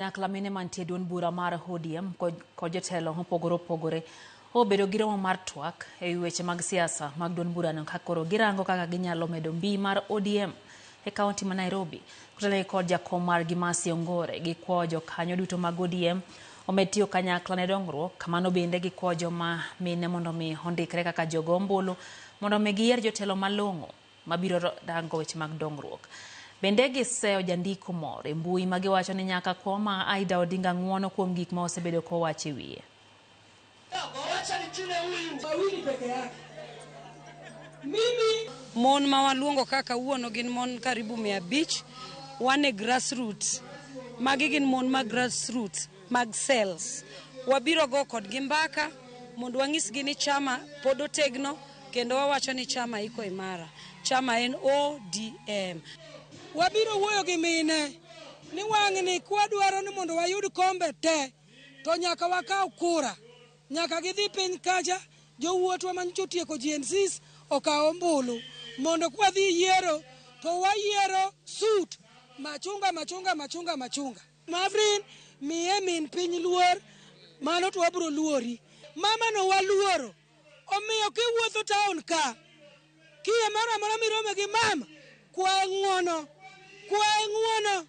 Kanyakla mine mantie e duond bura mar ODM kod jotelo mopogore opogore obedo gi romo mar twak ewi weche mag siasa mag duond burano ka koro girango kaka ginyalo medo mbii mar ODM e kaunti ma Nairobi. Kotenore kod jakom margi Mercy Ongore, gikwayo jokanyo duto mag ODM omed tiyo kanyakla ne dongruok. Kamano bende gikwayo joma mine mondo mi ondikre kaka jogo ombulu mondo mi giyier jotelo malong'o mabiro rango weche mag dongruok. Bende giseyo jandiko moro e mbui ma giwacho ni nyaka kwa ma Aida Odinga ng'uono kuom gik ma osebedo kowacho e wiye. Mon ma waluongo ka kawuono gin mon karibu 500, wan e grassroots. Magi gin mon mag grassroots mag cells. Wabiro go kodgi mbaka mondo wanyisgi ni chama pod otegno kendo wawacho ni chama iko imara. Chama en ODM. Wabiro wuoyo gi mine ni wang'ni kwadwaro ni mondo wayud kombe te to nyaka wakaw kura. Nyaka gidhi piny kacha jowuotwa manyocha otieko GNCs okaw ombulu mondo kwadhi yiero to wayiero suit machunga machunga machunga machunga. Mavrin miye min piny luor mano to wabiro luori. Mama no waluoro. Omiyo kiwuotho town ka kiye moro amora mirome gi mama kwaye ng'uono kwaye ng'uono.